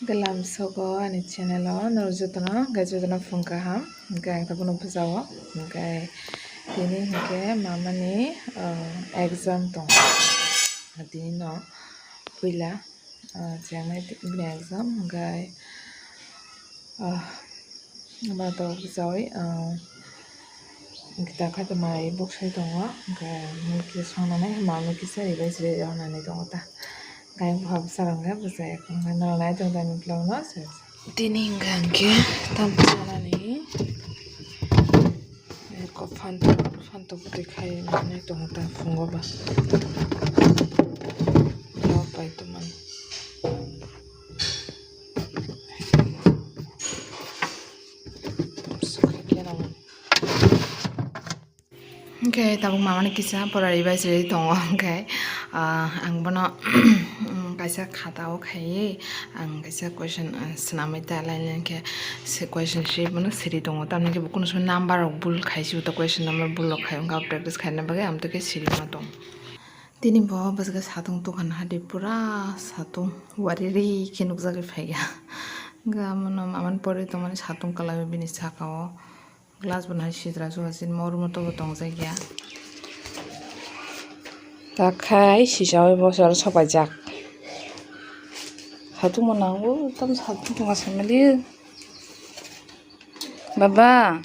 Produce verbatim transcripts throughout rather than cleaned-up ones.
Galam sogo ani channel o norok jotono, hwnkhe jotono phung kaham, hwnkhe ang tabukno bwsao, hwnkhe tini hwnkhe mamani, ah, exam tong, tini no puila, ah, chengnai bini exam, hwnkhe, ah, ma tabuk bwsawi, ah, Kita kha to mai bwsai tongo, hwnkhe mui kisa songnani mami kisa ribai se rw nani tongo ta. Khe bwsa rok khe bwsai, hwnkhe norok nai tong tani vlog no se. Tini hwnkha hwnkhe tam chanani eko phantok phantok bwtwi khai manwi tongo ta phungo ba. Vlog bai tongmani. Hwnkhe tabuk mamani kisa pora rwbai se tongo, hwnkhe, ah, ang bono kaisa khata o khaiwi ang kaisa question, ah, swnamwi ta lailai khe se question se bono siri tongo, tamni khe bo kunu somoy number rok bul khai se, question number bul rok khai wngkha, practice khaina bagwi amtwi khe siri ma tongo. Tini bo bwswk satung tukha nahardi, pura satung wariri khe nukjagwi phaikha. Hwnkhe amono mamani pore tongmani satung kwlaiwi bini saka o. Glass bo nai sitra suka sin mor moto bo tongjakya. Takhai sisa oi boso aro sopaijak. Satung bo nango, tam satung tongma samali. Baba,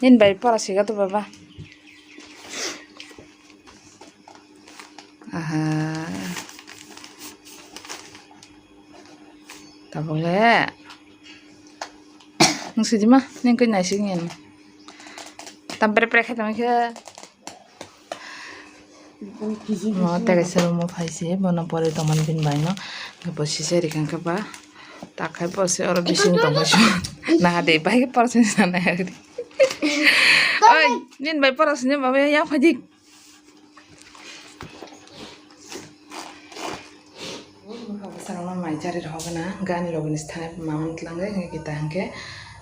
nini bai pora siga to baba. Aha. Tabuk le. Nung sidi ma, neng koi naisik ngen. Tam pre pre khai tong khe. Mo tege sero mo phai se, bono pore tongmani bini bai no. Bo sise rikang khe ba. Ta khai bo se oro bising tong khe. Na de bai pore se na na. Oi, nini bai pore se ne baba ya phai dik. Bwskango mai chari rok na gani rok ni thani mamani twlangwi hwnkhe kita hwnkhe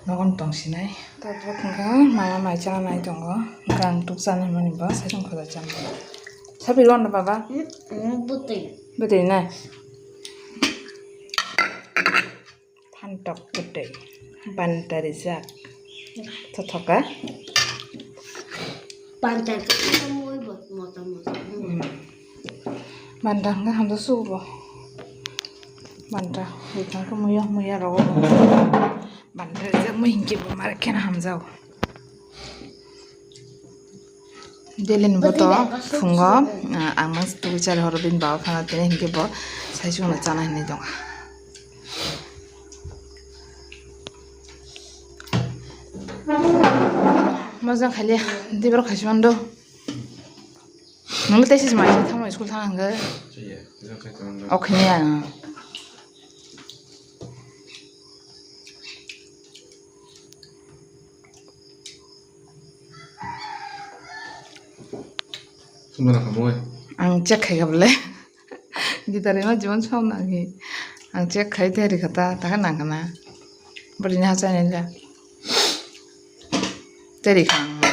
nogon tong sinai. Tabuk hwnkhe mama mai chana nai tongo, gang tuk chana hwnmani bo saichung khoda chana. Sabi rw na baba? Bwtwi. Bwtwi na? Phantok kwtwi banta rijak. Thothoka. Banta kwtwi mui bo mota mota. Hmm. Banta hwnkhe hamjak sugo bo. Banta hwnkhe muya muya rogo bo. Banta rijak mui hinkhe bo mare kheno hamjak. Delin bo to phungo, ah, ang mang tugui chari horo bini baba phano tini hinkhe bo sai chukno chana hinwi tongo. Mojang khaile dibar khaisi mando. Nungni tesis mai thangma school thang hangga. Okhne ya. Ang check khai gable. Gitar ima jibon som na ki. Ang check khai teri kata, taka nang kana. Bari nya chai nila. Teri kang mo.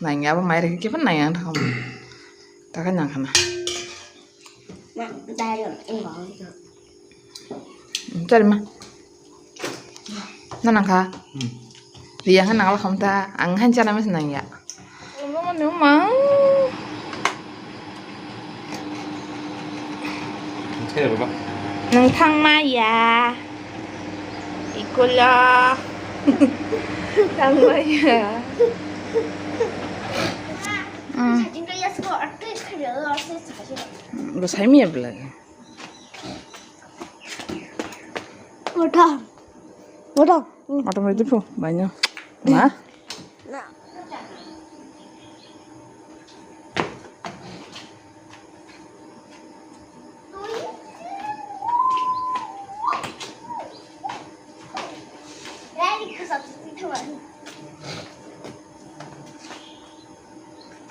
Nang ya ba mai rek ke pan nang yang thang. Taka nang kana. Tari ma. Na nang kha. Hmm. Riya kha nang la kham ta, ang han chana mes nang ya. Mama ni ma. Nang thang ma ya. Ikulo. Thang ma ya. Hmm. Bo sai mi ya belai. Wata. Wata. Wata mai tu pu, banyak. Ma? Na.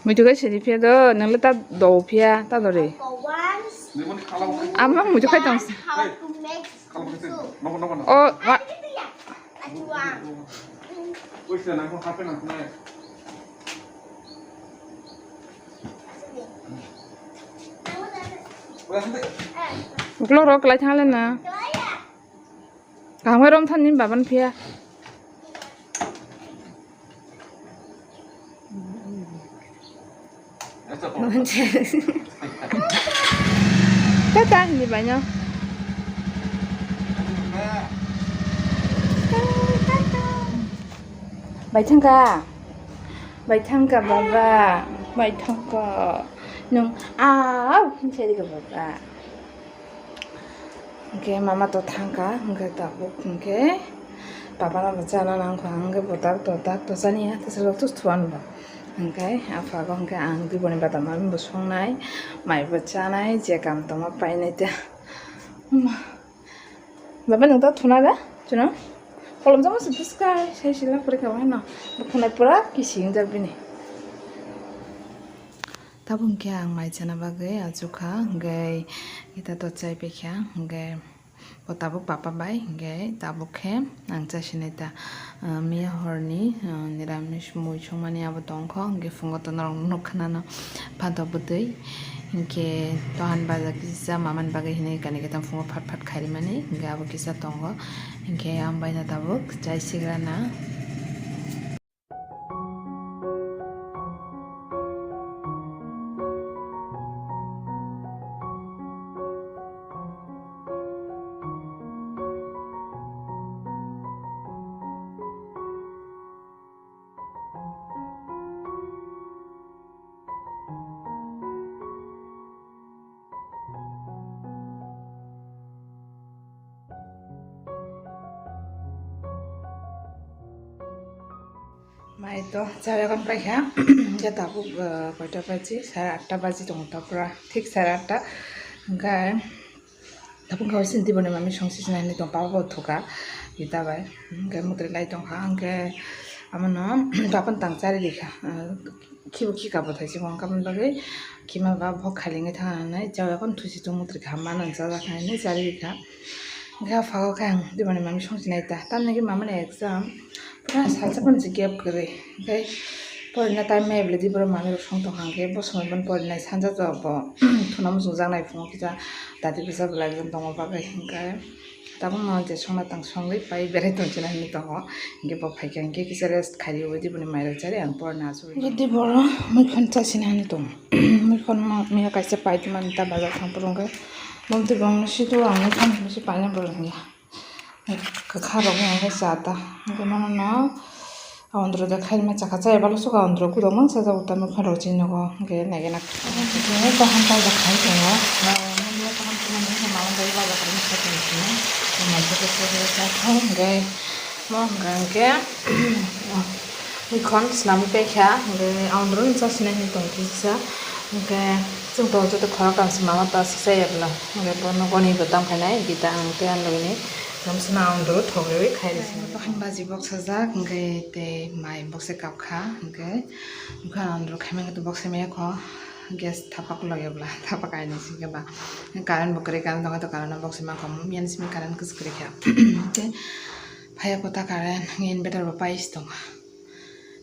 Muitu kai sidi phiya do, nang le ta do phiya, ta do re. Ama muitu kai tong. O, ma. Uklok rok kwlai thang le na. Kaham khe rom thani baban phiya. Tata hini baino. Bai thangka. Bai thangka baba. Bai thangka. Nung au hinsa dika baba. Hwnkhe mama to thangkha, hwnkhe tabuk hwnkhe papa no bo chana nangkha, hwnkhe bo tak to tak to chaniya, tesa lok tus thuan bo. Hwnkhe apha go hwnkhe ang diboni badam bo songnai, mai bo chanai, je kam tongma painai ta. Baba nwng ta thuna da? Chuno? Kolom jama se bwskai, sai sila pore kha hano. Bo khwnai pura kisi wngjak bini. Tabuk hwnkhe ang mai chana bagwi achukha, hwnkhe ita to chai paikha, hwnkhe bo tabuk papa bai, hwnkhe tabuk khe ang chasinai ta, ah, miya horni, ah, niramis mui songmani abo tongkho, hwnkhe phungo to norok nukha nano phantok bwtwi, hwnkhe tohan baja kisa mamani bagwi hinwi kani kitan phungo phat phat kharimani, hwnkhe abo kisa tongo, hwnkhe ang bai no tabuk chai sigra na. Mai to chaya kon paikha, je tabuk, ah, koita baji, sare atta baji tongo ta pura, thik sare atta. Hwnkhe tabuk khe sinti boni mami songsi sinani tong, papa bo thuka, ita bai. Hwnkhe mutri lai tongkha, hwnkhe amono papa tang chari rikha, ah, khibo khika bo thaisi bo wngkha, aboni bagwi khima ba bo khailengwi thangna hinwi chaya kon thusi tong mutri kha, mano chajak hinwi chari rikha. Hwnkhe o phago khe ang diboni mami songchinai ta. Tamni hwnkhe mamani exam pura salsa phano se gap kwrwi. Hwnkhe porina time maya bwlai di borok mami rok song tongkha, hwnkhe bo somoi bono porinai sanja to bo thuna muchungjaknai phungo kisa dati bwsa bwlai exam tongma bagwi. Hwnkhe tabukno je songna tang songwi pai berai tongchina hinwi tongo. Hwnkhe bo phaikha hwnkhe kisa rest khairwi diboni mairok chari ang porina achugwi. Hwnkhe di borok muikhon chasina hinwi tongo. Muikhon miya kaisa paitwmani ta bazar thang phuru hwnkhe. Bumtwi bongni situ ang nukha, nukha si paina borok ya. Kwkha rok wngkha cha ta. Hwnkhe mano no aundro de khaima chakha chaya balo suka aundro kudo mang cha jago ta nukha rok chini nogo. Hwnkhe naiga na. Hwnkhe kaham paijak khai tongo. Mama bai bazar khaina kha tong sini. Mama bai khe cha kha hwnkhe. Mo hwnkha hwnkhe, muikhon swnamwi paikha, hwnkhe aundro ni cha sinai hinwi tong kisa, hwnkhe chwng tongo joto khorokam se mama ta se chaya bwla, hwnkhe bono goni bo tang phainai, gita ang tei ani logini romsano aundro thogriwi khai rw sini. Dohan baji boksajak, hwnkhe tei mai bokse kapkha, hwnkhe bwkha aundro khaimani bokse maya kho, gas thapak logya bwla, thapak kainwi singkhe ba, current bo kwrwi, current tongkha to current no bokse mankha, miyani simi current kwchwk kwrwi kha, tei. Phaiya kota current, hwnkhe inverter bo pai se tongo.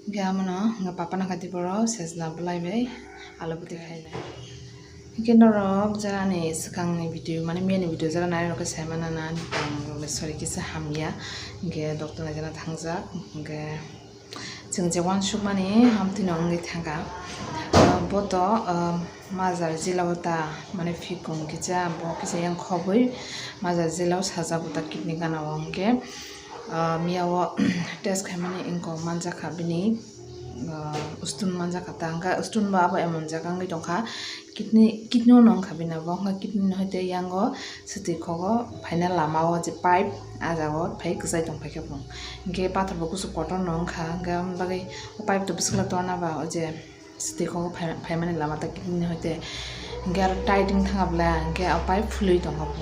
Hwnkhe amono hwnkhe papa nangkha tei borok sejna bwlai bai alu bwtwi khainai. Hwnkhe norok jara ni swkangni video, mane miyani video jara nairok khe saimano na, ani tong rok le sorry kisa hamya. Hwnkhe doctor naijana thangjak, hwnkhe chwng je uansukmani hamtwino wngwi thangkha. Bo to, ah, Majra jila o ta, mane phikung kisa, bo kisa yang khobwi Majra jila o sajak bo ta kidney gana o, hwnkhe, ah, miya o test khaimani wngkok manjakha bini, ah, stone manjakha ta, hwnkhe stone bo abo emon jaga wngwi tongkha, kidney, kidney o no wngkha bini abo, hwnkhe kidney no hai tei yang o swtwi khogo phaina lama o je pipe, ah jaga o phai kwchai tong phaikha bw, hwnkhe pathor bo kuchuk kotor no wngkha, hwnkhe aboni bagwi o pipe to bwswk le torna ba o je. Swtwi kho phai-, phaimani lama ta kidney ni hoite. Hwnkhe aro tight wng thanga bwla, hwnkhe o pipe phulwi tongkha bw.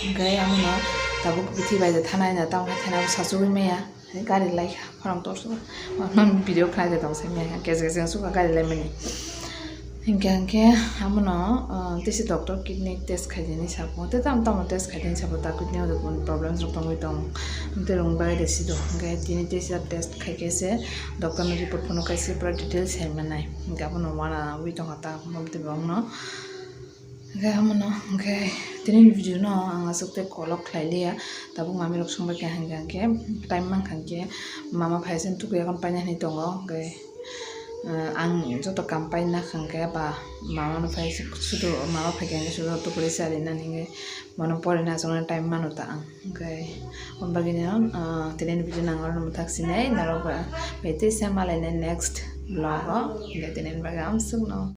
Hwnkhe amono tabuk bithi bai de thanai na, tamo khe thana bo sachugwi maya. Gari laikha, khorang torso. Mama video khnai de tong sai maya, kesa kesa wng sukha gari laimani. Hwnkhe, hwnkhe amono, ah, tei se doctor kidney test khaidi hinwi sabo. Tei tamo tamo test khaidi hinwi sabo, ta kidney o de kunu problems rok tongwi tong. Tei rwng bai de sido. Hwnkhe tini tei se test khai khe se doctor ni report phunuk khe se pura details sai manai. Hwnkhe abono uananaui tongkha ta, bumtwi bongno. Hwnkhe amono, hwnkhe Tini ni video no ang aswk tei kolok khlai liya, tabuk mami rok songbai kha hwnkhe, hwnkhe time mankha hwnkhe mama phaisani tuku yakhon paina hinwi tongo, hwnkhe, eh, ang joto kam paina kha hwnkhe ba mama no phai sudu, mama phaikha hwnkhe sudu tuku risa rinani hwnkhe bono porina aswkno time mano ta ang, hwnkhe, o bagwino, ah, tini ni video no ang oro mwthak sinai norok bai tei se malainai next vlog o, hwnkhe tini ni bagwi amswkno.